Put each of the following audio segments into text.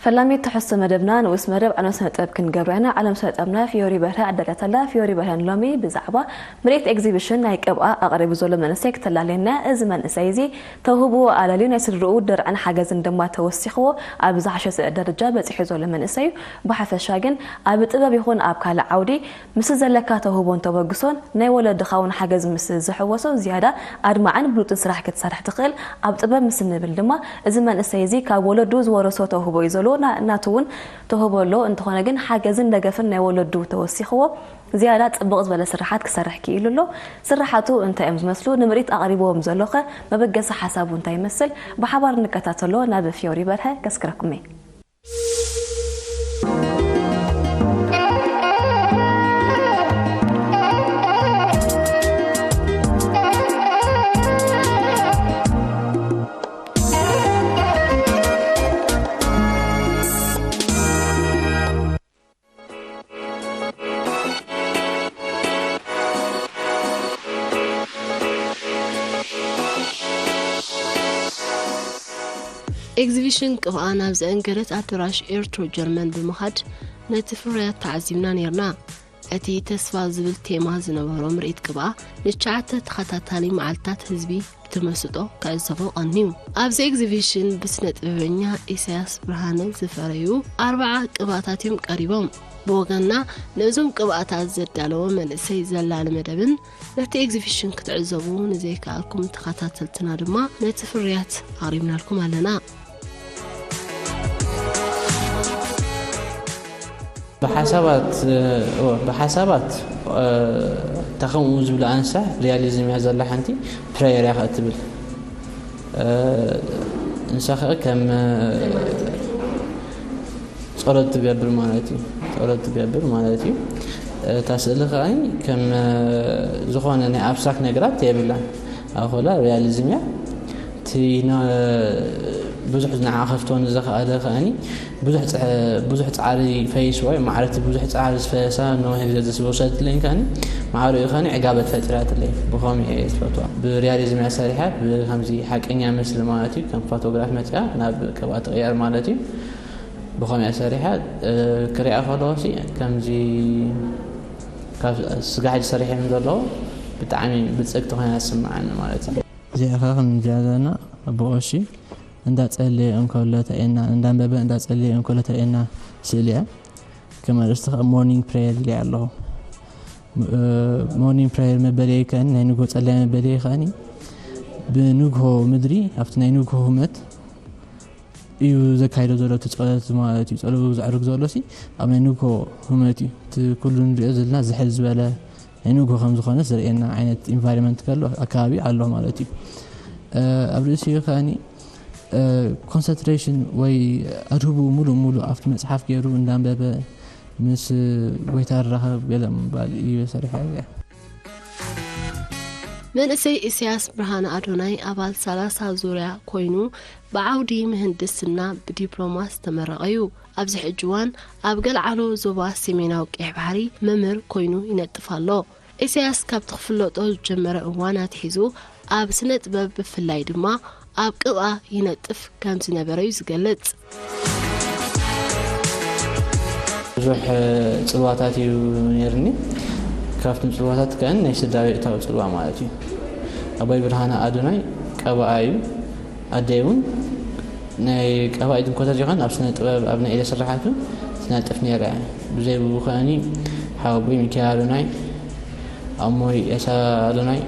ፈላሚት ትሕዝቶ መደብና ንኡስ መደብ ዓለም ስነ ጥበብ ክንገብራ ኢና። ዓለም ስነ ጥበብና ፊዮሪ በርሀ ኣዳልያታላ። ፊዮሪ በርሀ ንሎሚ ብዛዕባ ምርኢት ኤግዚቢሽን ናይ ቅብኣ ኣቕሪቡ ዘሎ መንእሰይ ክተላልየና። እዚ መንእሰይ እዚ ተውህቦ ኣለልዩ ናይ ስድርኡ ድርዕን ሓገዝን ድማ ተወሲኽዎ ኣብ ዝሓሸ ደረጃ በፂሑ ዘሎ መንእሰይ እዩ። ብሓፈሻ ግን ኣብ ጥበብ ይኹን ኣብ ካልእ ዓውዲ ምስ ዘለካ ተውህቦን ተበግሶን ናይ ወለድኻ እውን ሓገዝ ምስ ዝሕወሶ ዝያዳ ኣድማዕን ብሉፅን ስራሕ ክትሰርሕ ትኽእል። ኣብ ጥበብ ምስ እንብል ድማ እዚ መንእሰይ እዚ ካብ ወለዱ ዝወረሶ ተውህቦ እዩ ዘሎ። ና- ናቱ እውን ተውህቦ ኣሎ። እንተኾነ ግን ሓገዝን ደገፍን ናይ ወለዱ ተወሲኽዎ ዝያዳ ፅብቕ ዝበለ ስራሓት ክሰርሕ ክኢሉ ኣሎ። ስራሓቱ እንታይ እዮም ዝመስሉ? ንምርኢት ኣቕሪብዎም ዘሎኸ መበገሲ ሓሳቡ እንታይ ይመስል? ብሓባር ንከታተሎ። ናብ ፊዮሪ በርሀ ከስክረኩም እየ። ኤግዚቢሽን ቅብኣ ናብ ዘአንገደት ኣዳራሽ ኤርትሮ ጀርመን ብምኻድ ነቲ ፍርያት ተዓዚብና ነይርና። እቲ ተስፋ ዝብል ቴማ ዝነበሮ ምርኢት ቅብኣ ንትሽዓተ ተኸታታሊ መዓልታት ህዝቢ ብተመስጦ ክዕዘቦ ቀንዩ። ኣብዚ ኤግዚቢሽን ብስነ ጥበበኛ ኢሳያስ ብርሃነ ዝፈረዩ ኣርብዓ ቅብኣታት እዮም ቀሪቦም። ብወገንና ነዞም ቅብኣታት ዘዳለወ መንእሰይ ዘላሊ መደብን ነቲ ኤግዚቢሽን ክትዕዘቡ ንዘይከኣልኩም ተኸታተልትና ድማ ነቲ ፍርያት ኣቕሪብናልኩም ኣለና። ብሓሳባት እወ፣ ብሓሳባት እታ ከምኡ ዝብላ ኣንሳ ሪያሊዝም እያ ዘላ ሓንቲ ፕራየር እያ ከኣ ትብል። ንሳ ከኣ ከም ጸሎት ትገብር ማለት እዩ። ጸሎት ትገብር ማለት እዩ። እታ ስእሊ ከኣ ከም ዝኾነ ናይ ኣብስትራክት ነገራት የብላን። ኣብ ኾላ ሪያሊዝም እያ። እቲ ና- ብዙሕ ንዓ ከፍቶ ንዝኸኣለ ከኣኒ ብዙሕ ጸ- ብዙሕ ጻዕሪ ፈይስዎ እዩ። ማዕረ እቲ ብዙሕ ጻዕሪ ዝፈየሳ ነዊሕ ግዜ ዝወሰደትለይን ከኣኒ ማዕሪኡ ከኣኒ ዕጋበት ፈጢራትለይ። ብኸምኡ እየ ዝፈትዋ። ብሪያሊዝም እያ ሰሪሓ፣ ብከምዚ ሓቀኛ ምስሊ ማለት እዩ። ከም ፎቶግራፍ መጺኣ ናብ ቅብኣ ትቕየር ማለት እዩ። ብኸምኡ እያ ሰሪሓ። ክሪኣ ከለኹ ሲ ከምዚ ካብ ስጋሕ ዝሰርሕ እዮም ዘለዎ ብጣዕሚ ብፅግቲ ኮይና ዝስምዓኒ ማለት እዩ። እዚኣ ኸ ከምዚኣ ዘለና ብቐሺ እንዳጸለየ እንከሎ ተርእየና፣ እንዳንበበ እንዳጸለየ እንከሎ ተርእየና ስእሊ እያ። ከም ኣርእስቲ ከዓ ሞርኒንግ ፕሬየር ኢለ ኣለኹ። ሞርኒንግ ፕሬየር መበለይ ከኣኒ ናይ ንግሆ ጸለያ መበለይ ከኣኒ ብንግሆ ምድሪ ኣብቲ ናይ ንግሆ ህመት እዩ ዘካይዶ ዘሎ እቲ ጸሎት ማለት እዩ። ጸሎት ዘዕርግ ዘሎ ሲ ኣብ ናይ ንግሆ ህመት እዩ። እቲ ኩሉ ንሪኦ ዘለና ዝሕል ዝበለ ናይ ንግሆ ከም ዝኾነ ዘርእየና ዓይነት ኢንቫይሮንመንት ከሎ ኣከባቢ ኣሎ ማለት እዩ። ኣብ ርእሲኡ ከኣኒ ኮንሰንትሬሽን ወይ ኣድህቡ ሙሉእ ሙሉእ ኣብቲ መፅሓፍ ገይሩ እንዳንበበ ምስ ጎይታ ዝራኸብ ገለ ምባል እዩ ሰሪሐ እዚኣ። መንእሰይ ኢሳያስ ብርሃነ ኣዶናይ ኣባል ሰላሳ ዙርያ ኮይኑ ብዓውዲ ምህንድስና ብዲፕሎማ ዝተመረቐ እዩ። ኣብዚ ሕጂ እዋን ኣብ ገልዓሎ ዞባ ሰሜናዊ ቀይሕ ባሕሪ መምህር ኮይኑ ይነጥፍ ኣሎ። ኢሳያስ ካብቲ ክፍለጦ ዝጀመረ እዋን ኣትሒዙ ኣብ ስነ ጥበብ ብፍላይ ድማ ኣብ ቅብኣ ይነጥፍ ከም ዝነበረ እዩ ዝገልጽ። ብዙሕ ጽልዋታት እዩ ነይርኒ። ካብቶም ጽልዋታት ከን ናይ ስድራ ቤታዊ ጽልዋ ማለት እዩ። ኣቦይ ብርሃነ ኣዶናይ ቀባኣ እዩ። ኣደይ እውን ናይ ቀባኢት እንኮ ተዚኾን ኣብ ስነ ጥበብ ኣብ ናይ ኢደ ስራሓቱ ትነጥፍ ነይራ እያ። ብዘይ ብኡ ከኣኒ ሓወቦይ ሚካኤል ኣዶናይ፣ ኣሞይ ኤሳ ኣዶናይ፣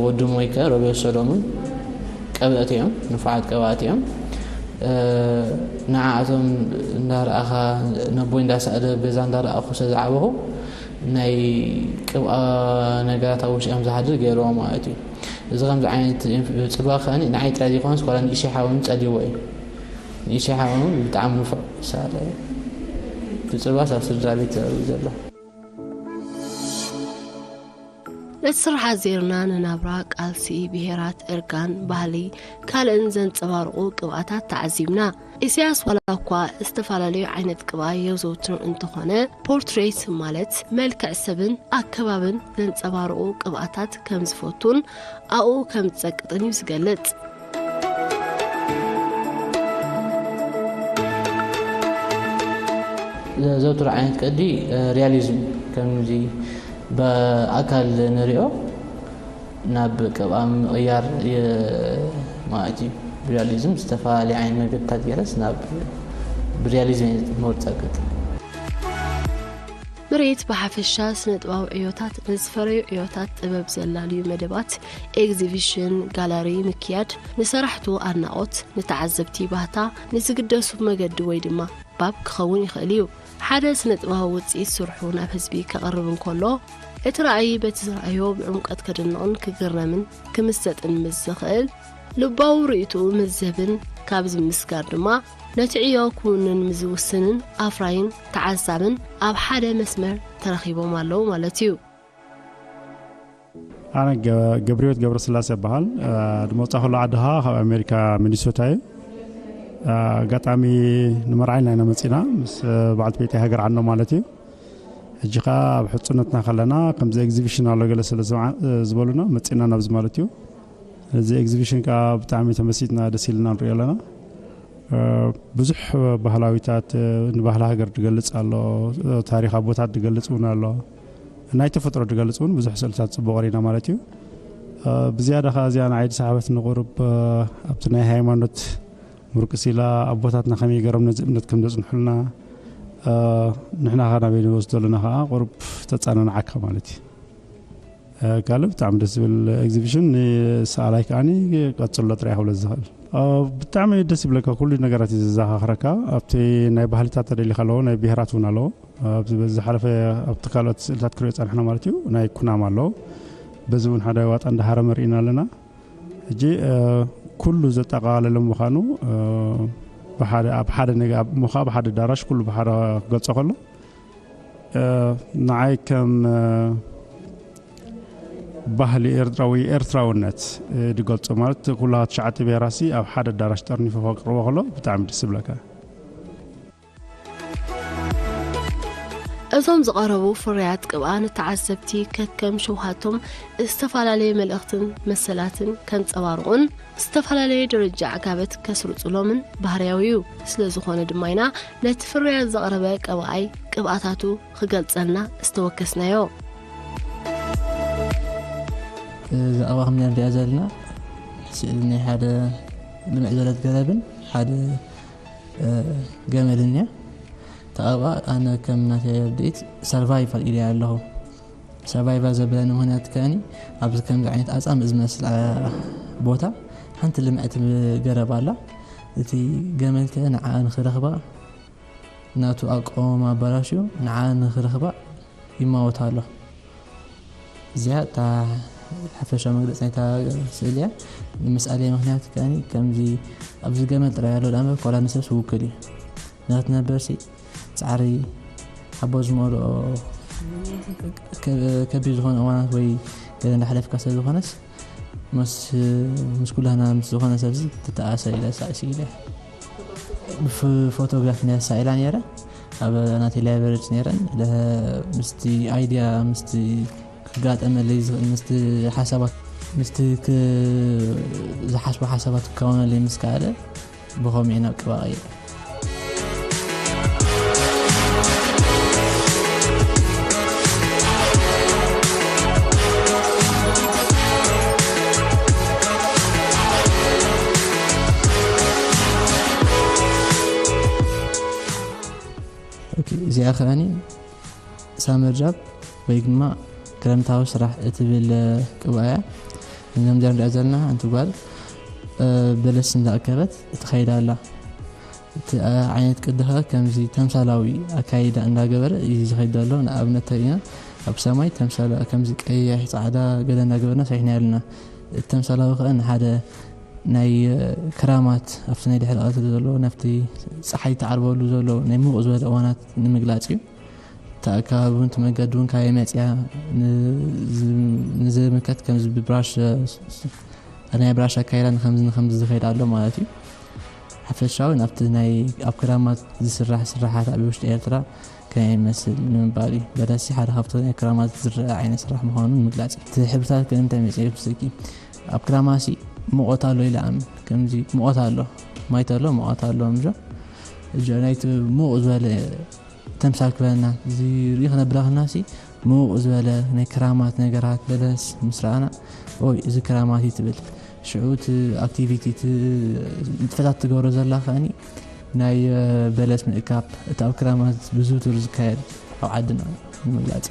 ወዶም ወይ ከ ሮቤል ሰሎሙን ቀብእቲ እዮም፣ ንፉዓት ቀባእቲ እዮም። ንዓኣቶም እንዳረኣኻ ነቦይ እንዳሰኣለ ገዛ እንዳረኣኹ ስለ ዝዓበኹ ናይ ቅብኣ ነገራት ኣብ ውሽጢ ከም ዝሓድር ገይርዎ ማለት እዩ። እዚ ከምዚ ዓይነት ጽልዋ ከኣ ንዓይ ጥራይ ዘይኮነስ ዋላ ንእሽተይ ሓወይ እውን ጸልይዎ እዩ። ንእሽተይ ሓወይ እውን ብጣዕሚ ንፉዕ ሳለ እዩ። እቲ ጽልዋስ ኣብ ስድራ ቤት እዩ ዘሎ። ነቲ ስርሓት ዜርና ንናብራ፣ ቃልሲ፣ ብሄራት፣ እርጋን፣ ባህሊ፣ ካልእን ዘንጸባርቑ ቅብኣታት ተዓዚብና። ኢሳያስ ዋላ እኳ ዝተፈላለዩ ዓይነት ቅብኣ የዘውትር እንተኾነ ፖርትሬት ማለት መልክዕ ሰብን ኣከባብን ዘንጸባርቑ ቅብኣታት ከም ዝፈቱን ኣብኡ ከም ዝጸቅጥን እዩ ዝገልጽ። ዘዘውትሮ ዓይነት ቅዲ ሪያሊዝም፣ ከምዚ ብኣካል ንሪኦ ናብ ቅብኣ ምቕያር ማለት እዩ። ብሪያሊዝም ዝተፈላለየ ዓይነት መገድታት ገይረስ ናብ ብሪያሊዝም እየ መወርፃ ቅዲ። ምርኢት ብሓፈሻ ስነ ጥባዊ ዕዮታት ንዝፈረዩ ዕዮታት ጥበብ ዘላልዩ መደባት፣ ኤግዚቢሽን፣ ጋላሪ ምክያድ ንሰራሕቱ ኣድናቖት፣ ንተዓዘብቲ ባህታ፣ ንዝግደሱ መገዲ ወይ ድማ ባብ ክኸውን ይኽእል እዩ። ሓደ ስነ ጥበባዊ ውፅኢት ስርሑ ናብ ህዝቢ ከቕርብ እንከሎ እቲ ረኣዪ በቲ ዝረኣዮ ብዕምቀት ከድንቕን ክግረምን ክምሰጥን ምስ ዝኽእል ልባዊ ርእይትኡ ምስ ዝህብን ካብዚ ምስጋር ድማ ነቲ ዕዮ ክውንን ምስ ዝውስንን ኣፍራይን ተዓዛብን ኣብ ሓደ መስመር ተረኺቦም ኣለዉ ማለት እዩ። ኣነ ገብርዮት ገብረስላሴ ይበሃል። ድመውፃ ከሎ ዓድኻ ካብ ኣሜሪካ ሚኒሶታ እዩ። ኣጋጣሚ ንመርዓ ኢልና ኢና መፂና ምስ በዓልቲ ቤተይ ሃገር ዓኖ ማለት እዩ። ሕጂ ከዓ ኣብ ሕፁነትና ከለና ከምዚ ኤግዚቢሽን ኣሎ ገለ ስለ ዝበሉና መፂና ናብዚ ማለት እዩ። እዚ ኤግዚቢሽን ከዓ ብጣዕሚ ተመሲጥና ደስ ኢልና ንሪኦ ኣለና። ብዙሕ ባህላዊታት ንባህሊ ሃገር ዝገልፅ ኣሎ፣ ታሪክ ኣቦታት ዝገልፅ እውን ኣሎ፣ ናይ ተፈጥሮ ዝገልፅ እውን ብዙሕ ስእልታት ፅቡቅ ሪና ማለት እዩ። ብዝያዳ ከዓ እዚኣ ንዓይ ዝሰሓበት ንቁርብ ኣብቲ ናይ ሃይማኖት ምርቅስ ኢላ ኣቦታትና ከመይ ገይሮም ነዚ እምነት ከም ዘፅንሑልና ንሕና ከዓ ናበይ ንወስዶ ኣለና ከዓ ቁርብ ተፃናንዓካ ማለት እዩ። ካልእ ብጣዕሚ ደስ ዝብል ኤግዚቢሽን፣ ንሰኣላይ ከዓኒ ቀፅሎ ጥራይ ክብሎ ዝኽእል። ብጣዕሚ ደስ ይብለካ፣ ኩሉ ነገራት እዩ ዘዘኻኽረካ። ኣብቲ ናይ ባህልታት ተደሊኻ ኣለዎ፣ ናይ ብሄራት እውን ኣለዎ። ኣብዚ በዚ ዝሓለፈ ኣብቲ ካልኦት ስእልታት ክሪኦ ፃንሕና ማለት እዩ፣ ናይ ኩናማ ኣለዎ። በዚ እውን ሓደ ዋጣ እንዳሃረመ ርኢና ኣለና። ሕጂ ኩሉ ዘጠቓለለ ምዃኑ ብሓደ ኣብ ሓደ ነገ ኣብ ምዃ ብሓደ ዳራሽ ኩሉ ብሓደ ክገልጾ ከሎ ንዓይ ከም ባህሊ ኤርትራዊ ኤርትራውነት ዝገልጾ ማለት ኩላ ትሽዓተ ብሄራሲ ኣብ ሓደ ኣዳራሽ ጠርኒፉ ከቅርቦ ከሎ ብጣዕሚ ደስ ይብለካ። እዞም ዝቐረቡ ፍርያት ቅብኣ ንተዓዘብቲ ከከም ሽውሃቶም ዝተፈላለየ መልእኽትን መሰላትን ከንጸባርቑን ዝተፈላለየ ደረጃ ዕጋበት ከስርጹሎምን ባህርያዊ እዩ። ስለ ዝኾነ ድማ ኢና ነቲ ፍርያት ዘቕረበ ቀብኣይ ቅብኣታቱ ክገልጸልና ዝተወከስናዮ። እዛ ኣበባ ከም ንሪኣ ዘለና ስእሊ ናይ ሓደ ልምዕ ዝበለት ገረብን ሓደ ገመልን እያ። ተቐባ ኣነ ከም ናተይ ርድኢት ሰርቫይቫል ኢለ ኣለኹ። ሰርቫይቫል ዘበለኒ ምክንያት ከኒ ኣብዚ ከምዚ ዓይነት ኣፃምእ ዝመስል ቦታ ሓንቲ ልምዕቲ ገረብ ኣላ። እቲ ገመል ከ ንዓ ንክረኽባ ናቱ ኣቃውማ ኣባላሽዩ ንዓ ንክረኽባ ይማወት ኣሎ። እዚኣ እታ ሓፈሻዊ መግለፂ ናይታ ስእሊ እያ። ንምስኣለይ ምክንያት ከኣ ከምዚ ኣብዚ ገመል ጥራይ ኣሎ ዳኣ እምበር ኮላ ንሰብስ ውክል እዩ። ንክትነበር ሲ ፃዕሪ ሓቦ ዝመልኦ ከቢድ ዝኾነ እዋናት ወይ ገለ እንዳሕለፍካ ስለ ዝኾነስ ምስ ምስ ኩላህና ምስ ዝኾነ ሰብዚ ትተኣሰ ኢለ ሳእሲ ኢለ ብፎቶግራፍ ነሳ ኢላ ነረ ኣብ ናተይ ላይብረሪ ነረን ምስቲ ኣይድያ ምስቲ ክጋጠመለይ ዝኽእል ምስቲ ሓሳባት ምስቲ ዝሓስቦ ሓሳባት ክካወነለይ ምስ ከኣለ ብኸምኡ ኢና ቅባ ቀይረ። እዚኣ ከኣኒ ሳመር ጃብ ወይ ድማ ክረምታዊ ስራሕ እትብል ቅብኣ እያ። እዞም ዘርድኣ ዘለና ሓንቲ ጓል በለስ እንዳኣከበት ትኸይድ ኣላ። እቲ ዓይነት ቅዲ ኸ ከምዚ ተምሳላዊ ኣካይዳ እንዳገበረ እዩ ዝኸይድ ዘሎ። ንኣብነት ተሪእና ኣብ ሰማይ ተምሳላ ከምዚ ቀይሕ ፃዕዳ ገለ እንዳገበርና ሰሪሕና ኣለና። እቲ ተምሳላዊ ኸ ንሓደ ናይ ክራማት ኣብቲ ናይ ድሕሪ ቀትሪ ዘሎ ናብቲ ፀሓይ ትዓርበሉ ዘሎ ናይ ሙቕ ዝበለ እዋናት ንምግላፅ እዩ። እቲ ኣከባቢ እውን እቲ መንገዲ እውን ካበይ መፅያ ንዝምልከት ከምዚ ብብራሽ ናይ ብራሽ ኣካይዳ ንከምዚ ንከምዚ ዝኸይድ ኣሎ ማለት እዩ። ሓፈሻዊ ናብቲ ናይ ኣብ ክራማት ዝስራሕ ስራሓት ኣብ ውሽጢ ኤርትራ ከመይ ይመስል ንምባል እዩ። በለሲ ሓደ ካብቲ ናይ ክራማት ዝረአ ዓይነት ስራሕ ምዃኑ ንምግላፅ እቲ ሕብርታት ግን እንታይ መፅእ ምስኪ ኣብ ክራማሲ ሙቐት ኣሎ ኢለ ኣምን ከምዚ ሙቐት ኣሎ ማይ ተሎ ሙቐት ኣሎ ምጆ እጆ ናይቲ ሙቕ ዝበለ ተምሳል ክበና እዚ ርኢ ክነብረኽና ሲ ምውቕ ዝበለ ናይ ክራማት ነገራት በለስ ምስ ረኣና፣ ኦይ እዚ ክራማት እዩ ትብል። ሽዑ እቲ ኣክቲቪቲ እቲ ንጥፈታት ትገብሮ ዘላ ከኣኒ ናይ በለስ ምእካብ እቲ ኣብ ክራማት ብዝውትር ዝካየድ ኣብ ዓድና ንምግላፅ።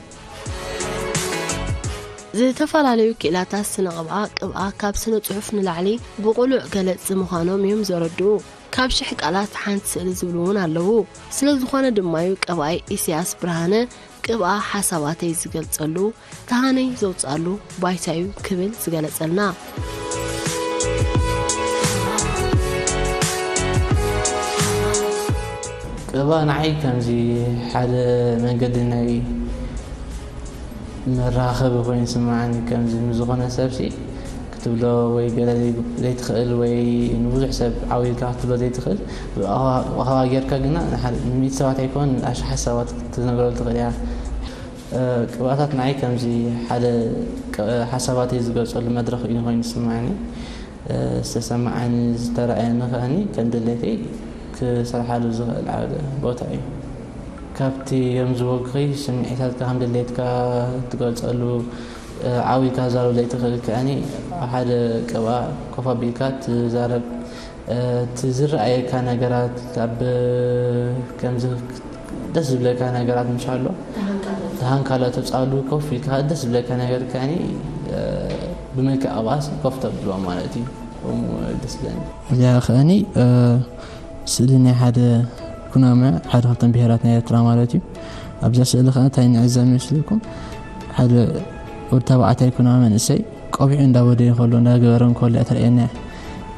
ዝተፈላለዩ ክኢላታት ስነ ቅብኣ ቅብኣ ካብ ስነ ጽሑፍ ንላዕሊ ብቕሉዕ ገለጽቲ ምዃኖም እዮም ዘረድኡ። ካብ ሽሕ ቃላት ሓንቲ ስእሊ ዝብሉ እውን ኣለዉ። ስለ ዝኾነ ድማ እዩ ቀብኣይ ኢሳያስ ብርሃነ ቅብኣ ሓሳባተይ ዝገልጸሉ፣ ተሃነይ ዘውፅኣሉ ባይታ እዩ ክብል ዝገለጸልና። ቅብኣ ንዓይ ከምዚ ሓደ መንገዲ ናይ መራኸቢ ኮይኑ ይስምዓኒ። ከምዚ ንዝኾነ ሰብ ሲ ክትብሎ ወይ ገለ ዘይትኽእል ወይ ንብዙሕ ሰብ ዓው ኢልካ ክትብሎ ዘይትኽእል፣ ብኣኻባ ጌርካ ግና ንሓደ ንሚእቲ ሰባት ኣይኮን ንኣሽሓት ሰባት ክትነግረሉ ትኽእል እያ። ቅብኣታት ንዓይ ከምዚ ሓደ ሓሳባተይ ዝገልፀሉ መድረኽ እዩ ኮይኑ ዝስምዓኒ። ዝተሰማዓኒ ዝተረኣየኒ ከኣኒ ከም ድሌተይ ክሰርሓሉ ዝኽእል ዓውደ ቦታ እዩ። ካብቲ ከም ዝበልኩኺ ስምዒታትካ ከም ድሌትካ ትገልፀሉ ዓው ኢልካ ክትዛረብ ዘይትኽእል ከኣኒ ኣብ ሓደ ቅብኣ ኮፍ ኣቢልካ ትዛረብ እቲ ዝረኣየካ ነገራት ኣብ ከምዚ ደስ ዝብለካ ነገራት ምሽ ኣሎ ተሃንካለ ተፃሉ ኮፍ ኢልካ ደስ ዝብለካ ነገር ከኒ ብመልክዕ ቅብኣስ ኮፍ ተብሎ ማለት እዩ። ከምኡ ደስ ዝብለኒ። እዚኣ ከኣኒ ስእሊ ናይ ሓደ ኩናማ ሓደ ካብቶም ብሄራት ናይ ኤርትራ ማለት እዩ። ኣብዛ ስእሊ ከኣ እንታይ ንዕዘብ መስልኩም ሓደ ወዲ ተባዕታይ ኩናማ መንእሰይ ቆቢዑ እንዳወደየ ከሎ እንዳገበረ እንከሎ እያ ተርእየና እያ።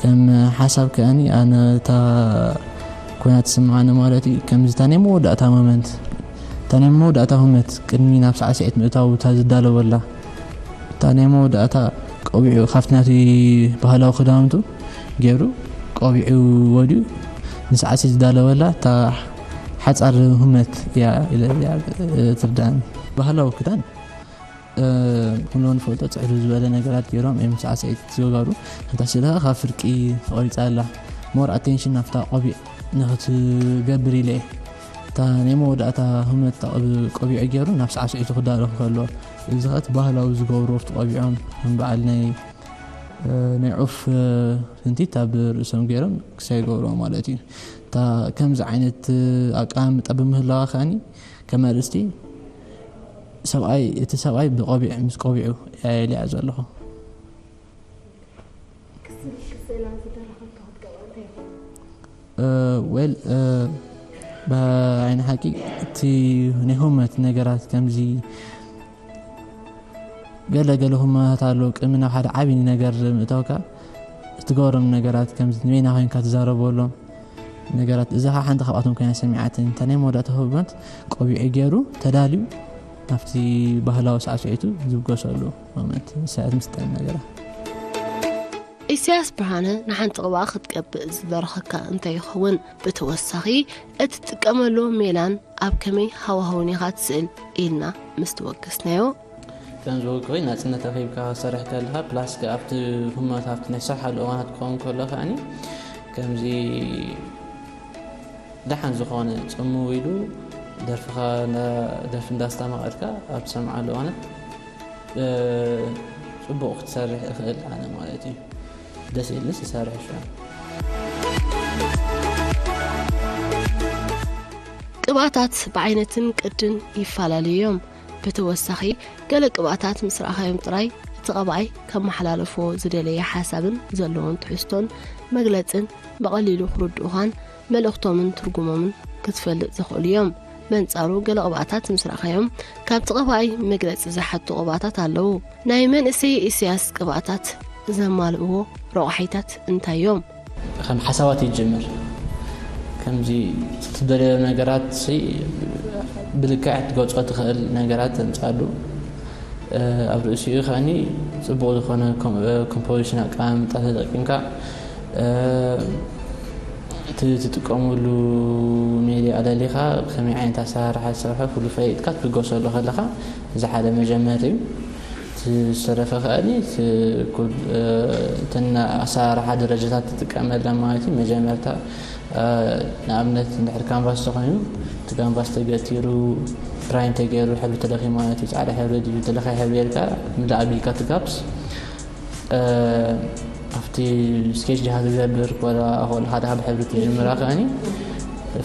ከም ሓሳብ ከኣኒ ኣነ እታ ኮይና ትስምዓኒ ማለት እዩ። ከምዚ እታ ናይ መወዳእታ ሞመንት እታ ናይ መወዳእታ ሁመት ቅድሚ ናብ ሳዕስዒት ምእታው እታ ዝዳለወላ እታ ናይ መወዳእታ ቆቢዑ ካብቲ ናቲ ባህላዊ ክዳውንቱ ገይሩ ቆቢዑ ወዲኡ ንሳዕስዒት ዝዳለወላ እታ ሓጻር ሁመት እያ ኢለ እያ ትርዳእኒ። ባህላዊ ክዳን ኩሉ ንፈልጦ ጽዕዱ ዝበለ ነገራት ገይሮም እዮም ሳዕስዒት ዝገበሩ። እታ ስእሊ ከኣ ካብ ፍርቂ ተቖሪጻ ኣላ። ሞር ኣቴንሽን ናብታ ቆቢዕ ንኽትገብር ኢለ እየ። እታ ናይ መወዳእታ ህመት እታ ቆቢዕ ገይሩ ናብ ሳዕስዒቱ ክዳሎ ከሎ እዚ ከኣ እቲ ባህላዊ ዝገብርዎ ኣብቲ ቆቢዖም ከም በዓል ናይ ናይ ዑፍ ፍንቲት ኣብ ርእሶም ገይሮም ክሳይ ይገብርዎ ማለት እዩ። እታ ከምዚ ዓይነት ኣቀማምጣ ብምህላዋ ከኣኒ ከም ኣርእስቲ ሰብኣይ እቲ ሰብኣይ ብቆቢዕ ምስ ቆቢዑ እየ ኢለያ ዘለኹ። ክስእላ ዝደረኸቶ ክትገብኣ እንታይ ይኸውን? ዌል ብዓይኒ ሓቂ እቲ ናይ ህመት ነገራት ከምዚ ገለ ገለ ህመት ኣሎ ቅድሚ ናብ ሓደ ዓብዪ ነገር ምእታውካ እትገብሮም ነገራት ከምዚ ንበይና ኮይንካ ትዛረበሎም ነገራት እዛ ከዓ ሓንቲ ካብኣቶም ኮይና ሰሚዓትን እታ ናይ መወዳእታ ህሞት ቆቢዑ ገይሩ ተዳልዩ ናብቲ ባህላዊ ሳዕስዒቱ ዝብገሰሉ ሞመንት ንሳያት ምስጠን ነገራት። ኢሳያስ ብርሃነ ንሓንቲ ቅብኣ ክትቀብእ ዝደረኸካ እንታይ ይኸውን? ብተወሳኺ እትጥቀመሉ ሜላን ኣብ ከመይ ሃዋህውን ኢኻ ትስእል ኢልና ምስ ተወከስናዮ፣ ከም ዝበልኩ ናፅነት ኣኺብካ ክሰርሕ ከለኻ ፕላስ ኣብቲ ህሞት ኣብቲ ናይ ስራሕ እዋናት ክኸውን ከሎ ከኣኒ ከምዚ ደሓን ዝኾነ ጽምው ኢሉ ደርፍኻ ደርፊ እንዳስተማቐርካ ኣብ ትሰምዓሉ እዋናት ጽቡቕ ክትሰርሕ እኽእል ኣነ ማለት እዩ። ደስ ኢልንስ ይሰርሕ ሽዑ። ቅብኣታት ብዓይነትን ቅድን ይፈላለዩ እዮም። ብተወሳኺ ገለ ቅብኣታት ምስ ረኣኻዮም ጥራይ እቲ ቀባኣይ ከመሓላልፎ ዝደለየ ሓሳብን ዘለዎም ትሕዝቶን መግለጽን ብቐሊሉ ክርድኡኻን መልእኽቶምን ትርጉሞምን ክትፈልጥ ዘኽእሉ እዮም። በንጻሩ ገለ ቅብኣታት ምስ ረኣኻዮም ካብቲ ቀባኣይ መግለጺ ዝሓቱ ቅብኣታት ኣለዉ። ናይ መንእሰይ ኢሳያስ ቅብኣታት ዘማልእዎ ረቋሒታት እንታይ እዮም? ከም ሓሳባት ይጅምር። ከምዚ ትደለዮ ነገራት ብልክዕ ክትገልጾ ትኽእል ነገራት ተምጻሉ ኣብ ርእሲኡ ከኒ ጽቡቕ ዝኾነ ኮምፖዚሽን ኣቀማምጣ ተጠቂምካ እቲ ትጥቀመሉ ሜድያ ኣለሊኻ ከመይ ዓይነት ኣሰራርሓ ዝሰርሖ ኩሉ ፈሊጥካ ክትብገሰሉ ከለኻ እዚ ሓደ መጀመሪ እዩ። ዝተረፈ ከኣኒ እተን ኣሰራርሓ ደረጃታት ትጥቀመለን ማለት እዩ። መጀመርታ ንኣብነት እንድሕር ካንቫስ ተኾይኑ፣ እቲ ካንቫስ ተገቲሩ፣ ፕራይም ተገይሩ፣ ሕብሪ ተለኺ ማለት እዩ። ፃዕዳ ሕብሪ ድዩ ተለኻይ ሕብሪ ጌርካ ምላእ ኣቢልካ እቲ ጋፕስ ኣብቲ ስኬች ድሃ ዝገብር ኮላ ኮላ ሓደ ካብ ሕብሪ ትጅምራ ከኣኒ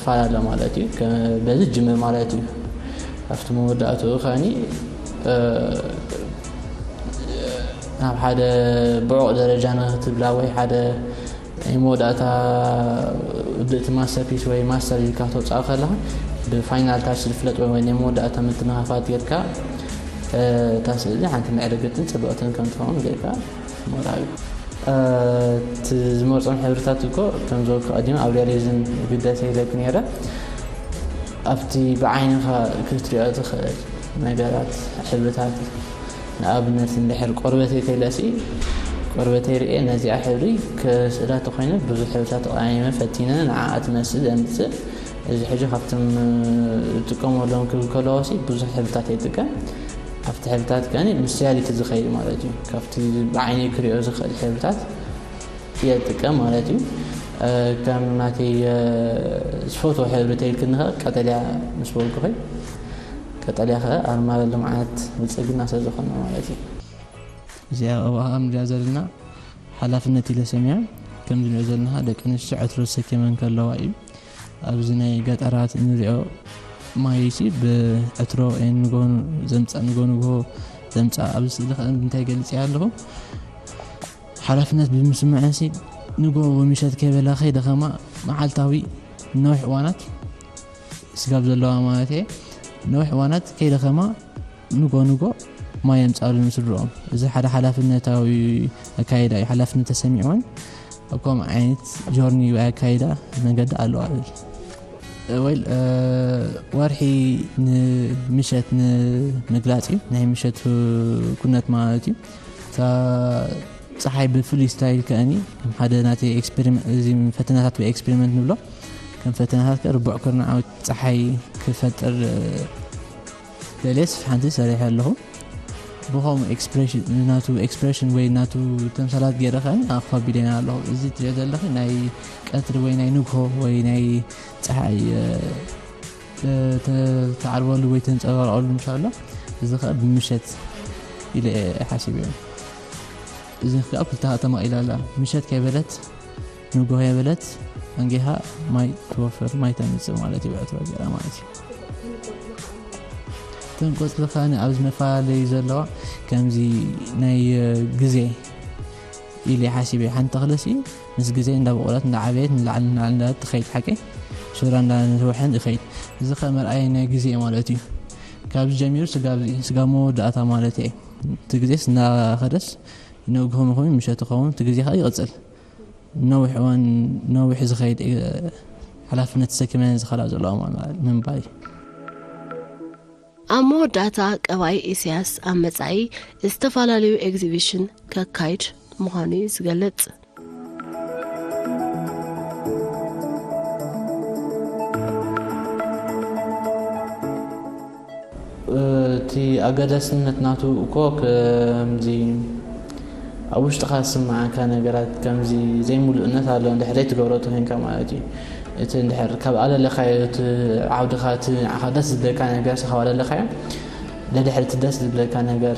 ፋል ኣሎ ማለት እዩ። በዚ ጅምር ማለት እዩ። ኣብቲ መወዳእትኡ ከኣኒ ናብ ሓደ ብዑቕ ደረጃ ንክትብላ ወይ ሓደ ናይ መወዳእታ ብእቲ ማስተርፒስ ወይ ማስተር ኢልካ ተውፅኣ ከለኻ ብፋይናል ታች ዝፍለጥ ወይ ናይ መወዳእታ ምትንኻፋት ጌርካ እታ ስእሊ ሓንቲ ምዕርግትን ፅብቕትን ከም ትኸውን ጌርካ ምቕራብ እዩ። እቲ ዝመርፆም ሕብርታት እኮ ከም ዝበልኩ ቀዲም ኣብ ሪያሊዝም ግደሰ ኢለክ ነይረ። ኣብቲ ብዓይንኻ ክትሪኦ ትኽእል ነገራት ሕብርታት ንኣብነት እንድሕር ቆርበተይ ተይለሲ ቆርበተይ ርኤ ነዚኣ ሕብሪ ክስእላ ተኮይነ ብዙሕ ሕብርታት ተቃሚመ ፈቲነ ንዓኣ ትመስል ዘምፅእ እዚ ሕጂ ካብቶም ዝጥቀመሎም ክብል ከለዎ ሲ ብዙሕ ሕብርታት ይጥቀም ኣብቲ ሕብርታት ከኒ ምስ ሪያሊቲ ዝኸይድ ማለት እዩ ካብቲ ብዓይኒ ክሪኦ ዝኽእል ሕብርታት እየ ዝጥቀም ማለት እዩ ከም ናተይ ዝፈትዎ ሕብሪ ተይልክኒ ቀጠልያ ምስ በልኩ ቀጠልያ ከ ኣርማ ልምዓት ብልፅግና ስለ ዝኾነ ማለት እዩ። እዚኣ ኣብኣ ንሪኣ ዘለና ሓላፍነት ኢለ ሰሚዐ። ከምዚ ንሪኦ ዘለና ደቂ ኣንስትዮ ዕትሮ ተሰኪመን ከለዋ እዩ። ኣብዚ ናይ ገጠራት እንሪኦ ማይ ሲ ብዕትሮ ንጎ ዘምፃ ንጎ ንጎ ዘምፃ ኣብዚ ስእሊ ከ እንታይ ገልፅ ኣለኹ ሓላፍነት ብምስምዐን ሲ ንጎ ምሸት ከይበላ ከይደኸማ መዓልታዊ ነዊሕ እዋናት ስጋብ ዘለዋ ማለት እየ ነዊሕ እዋናት ከይደኸማ ንጎ ንጎ ማይ የምፃሉ ንስድርኦም። እዚ ሓደ ሓላፍነታዊ ኣካይዳ እዩ። ሓላፍነት ተሰሚዕወን ኣብ ከምኡ ዓይነት ጆርኒ ወይ ኣካይዳ መገዲ ኣለዋ። ወይል ወርሒ ንምሸት ንምግላፅ እዩ ናይ ምሸት ኩነት ማለት እዩ። እታ ፀሓይ ብፍሉይ ስታይል ከእኒ ከም ሓደ ናተይ ኤክስፐሪመንት እዚ ፈተናታት ወይ ኤክስፐሪመንት ንብሎ ከም ፈተናታት ከ ርቡዕ ኩርናዓዊ ፀሓይ ክፈጥር ደልየስ ሓንቲ ሰሪሐ ኣለኹ። ብኸምኡ ኤክስፕሬሽን ናቱ ኤክስፕሬሽን ወይ ናቱ ተምሳላት ገይረ ከ ኣፋቢለና ኣለኹ። እዚ ትሪኦ ዘለኺ ናይ ቀትሪ ወይ ናይ ንግሆ ወይ ናይ ፀሓይ ተዓርበሉ ወይ ተንፀባርቐሉ ምሽ ኣሎ። እዚ ከ ብምሸት ኢለ ሓሲበ እዮም። እዚ ከ ኣብ ክልተ ተማቒላ ኣላ። ምሸት ከይበለት ንጎ ከይበለት ኣንጊኻ ማይ ትወፍር ማይ ተምፅእ ማለት እዩ። ብዕትሮ ገይራ ማለት እዩ። እተን ቆፅሊ ከኣኒ ኣብዚ መፈላለዩ ዘለዋ ከምዚ ናይ ግዜ ኢለ ሓሲበ። ሓንቲ ተኽለሲ ምስ ግዜ እንዳበቆለት እንዳዓበየት ንላዕሊ ንላዕሊ እንዳለት ትኸይድ ሓቂ ሱራ እንዳንውሐን ይኸይድ። እዚ ከ መርኣይ ናይ ግዜ ማለት እዩ። ካብዚ ጀሚሩ ስጋብ ስጋብ መወዳእታ ማለት እየ። እቲ ግዜስ እንዳኸደስ ነግሆ ምኾኑ ምሸት ኸውን እቲ ግዜ ከዓ ይቕፅል። ነዊሕ እዋን ነዊሕ ዝኸይድ ሓላፍነት ተሰኪመን ዝኸላ ዘለዋ ምንባይ። ኣብ መወዳእታ ቀባይ ኢሳያስ ኣብ መጻኢ ዝተፈላለዩ ኤግዚቢሽን ከካይድ ምዃኑ እዩ ዝገልጽ። እቲ ኣገዳስነት ናቱ እኮ ከምዚ ኣብ ውሽጥኻ ዝስምዓካ ነገራት ከምዚ ዘይምሉእነት ኣሎ እንድሕር ዘይትገብሮ ተኮይንካ ማለት እዩ። እቲ እንድሕር ካብ ኣለለኻዮ እቲ ዓውድኻ እቲ ንዓኻ ደስ ዝብለካ ነገር ስኻ ኣለለኻዮ ደድሕር እቲ ደስ ዝብለካ ነገር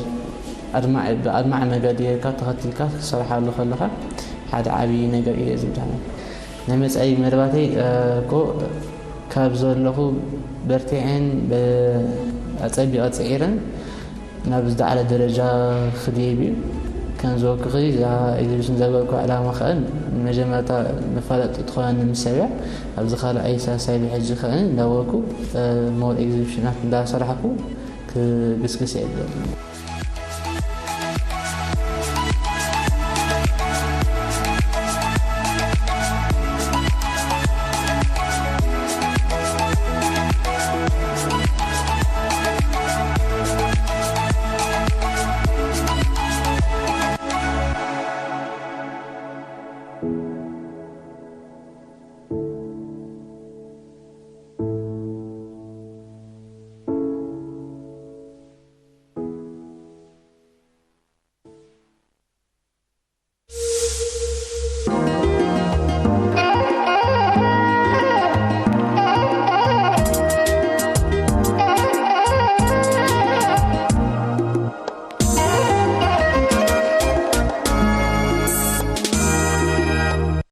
ኣድማዕ ብኣድማዕ መገዲ ጌርካ ተኸቲልካ ክትሰርሓሉ ከለኻ ሓደ ዓብዪ ነገር እየ ዝብልሃኒ። ናይ መጻኢ መርባተይ እኮ ካብ ዘለኹ በርቲዐን ኣጸቢቐ ጽዒረን ናብ ዝለዓለ ደረጃ ክድይብ እዩ። ከም ዝበልኩኺ እዛ ኤግዚቢሽን ዘበልኩ ዕላማ ከኣ ንመጀመርታ መፋለጢ ትኾነኒ ምስ ሰብ እያ። ኣብዚ ካልኣይ ሳልሳይ ብሕጂ ከኣ እንዳበልኩ ሞር ኤግዚቢሽናት እንዳሰራሕኩ ክግስግስ እየ ዝደሊ።